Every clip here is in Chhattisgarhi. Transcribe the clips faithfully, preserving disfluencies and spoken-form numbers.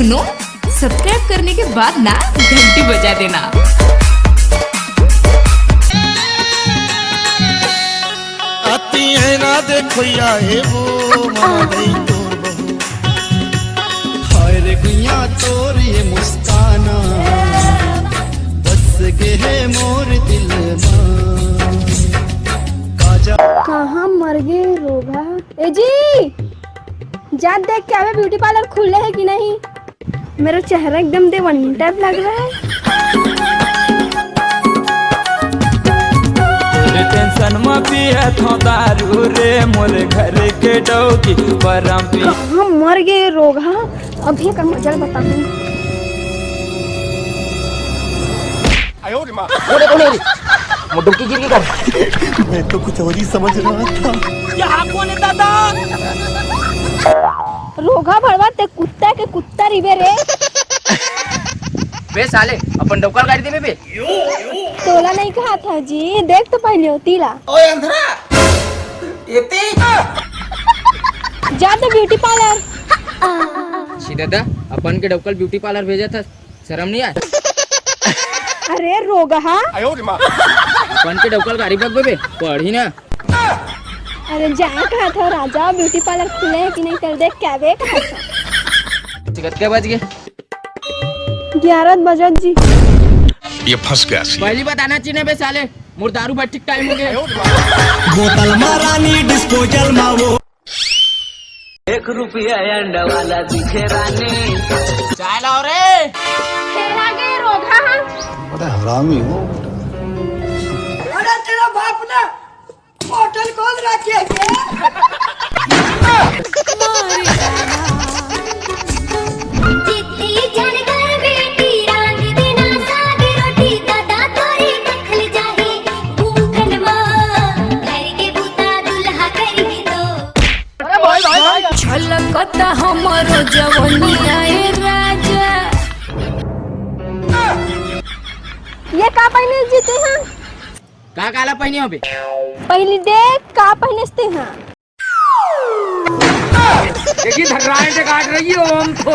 सुनो, सब्सक्राइब करने के बाद ना घंटी बजा देना। अति है ना देखो या हे वो मारे तोर बहू। हाय रे गुइया तोर ये मुस्काना, बस के है मोर दिल मा। काजा कहाँ मर गे रोगहा? ए जी, जा देख के आवे ब्यूटी पार्लर खुले हे कि नहीं। मेरा चेहरा एकदम देवनी टाइप लग रहा है। तोरे टेंशन म पियत हौं दारू रे, मोरे घर के डौकी परम पी। कहाँ मर गे रोगहा? अभी एकर मजा बताहूँ। वो डुबकी गिर गई। मैं तो कुछ और ही समझ रहा था। रोगहा भड़वा, ते कुत्ता के कुत्ता रिबे रे। बे साले, अपन डौका ल गाड़ी देबे बे। तोला नहीं कहा था जी, देख तो पहले होती ला। ओए अंधरा, एते जा तो ब्यूटी पार्लर। सीधा दा, अपन के डौका ल ब्यूटी पार्लर भेजा था, शर्म नहीं आए? अरे रोगहा। अपन के डौका ल गाड़ी बकबे बे, पढ़ी ना। अरे जा कहा था राजा, ब्यूटी पार्लर खुले हे कि नहीं, तेला देख के आवे कहा था। कतका बज गे? ग्यारह बजत जी। ये फंस गया सी। पहली बताना चाहिए बे साले, मोर दारू भट्टी के टाइम हो गया। बोतल मा रानी डिस्पोजल मा वो। एक रुपया अंडा वाला दिखे रानी। चाय लाओ रे। फेर आ गे रोगहा। बड़ा हरामी हो। अरे तेरा बाप ना होटल खोल रखे है क्या? जितनी झन घर बेटी रांध देना साग रोटी, दादा तोरे दखल जाही भूखन माँ। घर के बूता दुल्हा करही तो। अरे भाई, भाई, भाई। छलकता हमरो जवनिया ए राजा। ये का पहिने जीते हैं? का काला पहिने हो बे? पहली देख का पहिने ते हैं। देखी धर्राए से काट रही हो हम तो।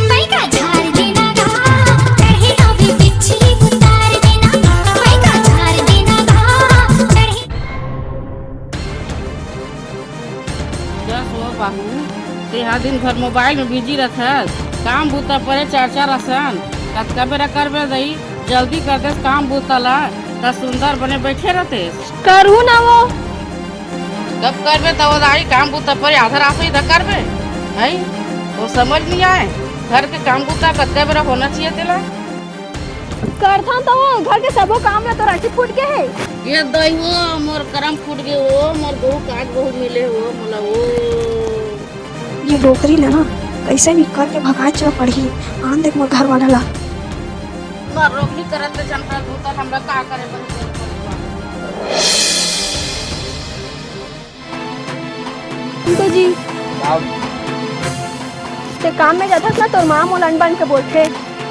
पैका झाड़ देना गा, कहीं अभी बिच्छी उतार देना। पैका झाड़ देना गा, कहीं। जस हो बाबू, तेहा दिन भर मोबाइल में बिजी रथस, काम बूता परे चर्चा रसन, कतका बेरा करबे दई, जल्दी कर देस काम बूता ला, त सुंदर बने बैठे रहितेस। करहूँ ना वो। कब करबे त वो दाई काम बूता परे आधा रात होही त करबे, हैं? वो समझ नहीं आए, घर के काम बूता कतका बेरा होना चाहिए तेला। करथन त वो घर के सबो काम ला तो राखी फूट गे हे। ये दई वो मोर करम फूट गे वो, मोर बहू काज बहू मिले वो मोला वो। ये डोकरी ला ना कैसे भी करके भगाए च पड़ही। आन देख मोर घर वाला ला। ना रोकनी करत ले जनता भूतल हमरा का करे बनी। अंकल जी, का? ते काम में जाथस ना, तोर माँ मोला अनबन के बोलथे।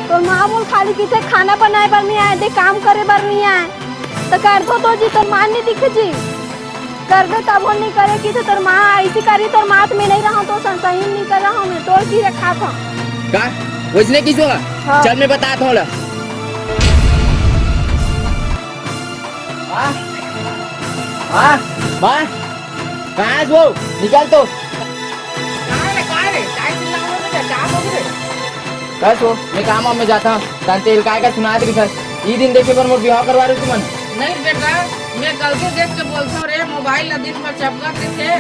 तोर माँ मोला खाली किथे खाना बनाए बर नहीं आए, दे काम करे बर नहीं आए। त कर दो तो जी, तोर माँ नहीं दिखे जी। करबे तभो नहीं करे कि तो तोर माँ ऐसी करी, तोर माँ तो मैं नहीं रहा तो संसही नहीं कर रहा हूँ मैं, तोर की रखा था। का? वैसने किस होगा? हाँ। चल मैं बता थोड़ा। माँ, माँ, माँ, कहाँ है वो? निकल तो। कहाँ रे, कहाँ रे? काय चिल्लावत हे? का हो गे रे? कस वो, मैं काम में जाता हूँ। तन तेल काय का सुनात रही था। ई दिन देखे पर मोर बिहाव करवा रहे तुमन। नहीं बेटा, मैं गलती देख के बोलता हूँ रे, मोबाइल ला दिन भर चपकत रहिथे,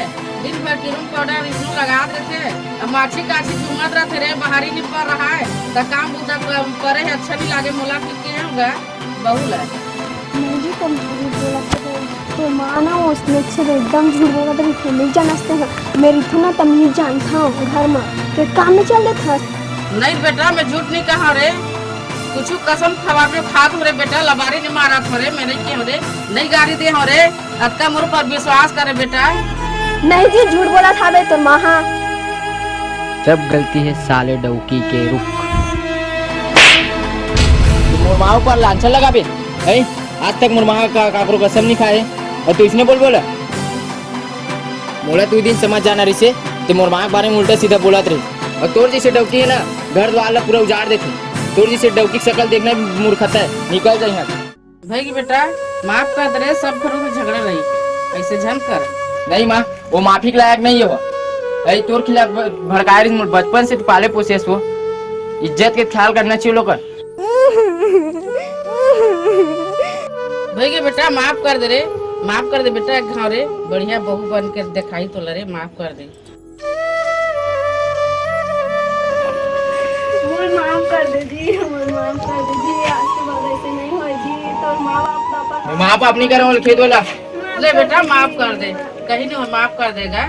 दिन भर क्रीम पाउडर इसनु लगात रहिथे, अब माछी काछी झूमत रहिथे रे, बाहरी निपर रहा है, त काम बुता क-, करे है अच्छा नहीं लागे मोला, क्योंकि ये होगा बहू ला। नहीं जी, तुम झूठ बोलत हो। तो माँ ना उसने अच्छे से एकदम झूठ बोलत रहिथे, नहीं जानस ते ह। मैं रहिथों ना तमीज जानता हूँ घर में, तो काम में चल देता। नहीं बेटा, मैं झूठ नहीं कहा रे, कुछ कसम खवा के खात हो रे बेटा, लबारी नहीं मारत हो रे, मैं नहीं किया हो रे, नहीं गारी दे हो रे, अतका मोर पर विश्वास करे बेटा। नहीं जी, झूठ बोलत हावे तोर माँ हा। सब गलती है साले डौकी के, रुक। तू मोर माँ ऊपर लांछन लगाबे, हैं? आज तक मोर माँ का काकरो कसम नहीं खाए, और तू इसने बोल बोला? मोला तू दिन समझ जाना रहिसे, ते मोर माँ के बारे में उल्टा सीधा बोलत रही। और तोर जैसे डौकी है ना, घर द्वार ला पूरा उजाड़ देथे। तोर जैसे डौकी के शकल देखना ही मूर्खता है, निकल जा यहाँ। भाई की बेटा, माफ कर दे रे, सब घरों में झगड़ा रही, ऐसे झन कर। नहीं माँ, वो माफी के लायक नहीं हो। भाई तोर खिलाफ भ-, भड़काए रही, बचपन से तू पाले पोसे हो। इज्जत के ख्याल करना चाहिए लोग। भाई के बेटा, माफ कर दे रे, माफ कर दे बेटा, एक घाव रे, बढ़िया बहू बन के दिखाई तोला रे, माफ कर दे। मोर माफ कर दे जी, मोर माफ कर दे जी, आज के बाद ऐसे नहीं होए जी। तोर माँ बाप तो अपन माँ बाप अपनी करे खेत वाला। ले बेटा, माफ कर दे, कहीं नहीं हो, माफ कर देगा,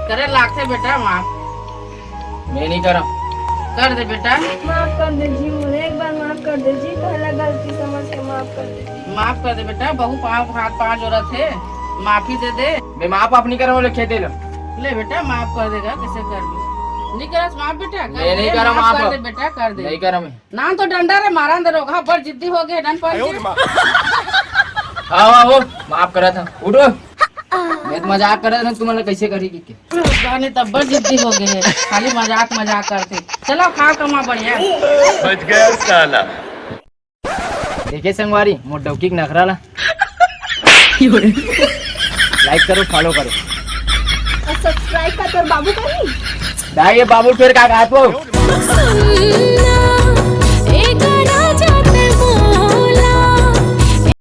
करे लागथे बेटा माफ। मैं नहीं करा। कर दे बेटा। माफ कर दे जी, मोर एक बार माफ कर दे जी, पहला गलती समझ के माफ कर दे जी। माफ कर दे बेटा, बहू पाँव हाथ पाँव जोड़त हे, माफी दे दे। मैं माफ अपनी करे वाले खेते लो। ले बेटा, माफ कर देगा, कैसे कर दे। नहीं करस माफ बेटा, कर मैं नहीं दे, करा माफ माफ। कर दे बेटा, कर दे। नहीं करा मैं। नान तो डंडा रे मारा अंदर होगा, बड़ जिद्दी हो गए डन पर। हाँ हाँ, वो माफ करा था, उठो। मैं तो मजाक कर रहा था, तुम्हारा कैसे करेगी के? जाने तब बड़ जिद्दी हो गए हैं, खाली मजाक मजाक करते। चलो खाओ कमा बढ़िया। बच गया साला। देखे संगवारी, मोर डौकी के नखरा ला। लाइक करो, फॉलो करो। और सब्सक्राइब का तोर बाबू करी? दाई, ये बाबू फिर का कहत हो? सुनना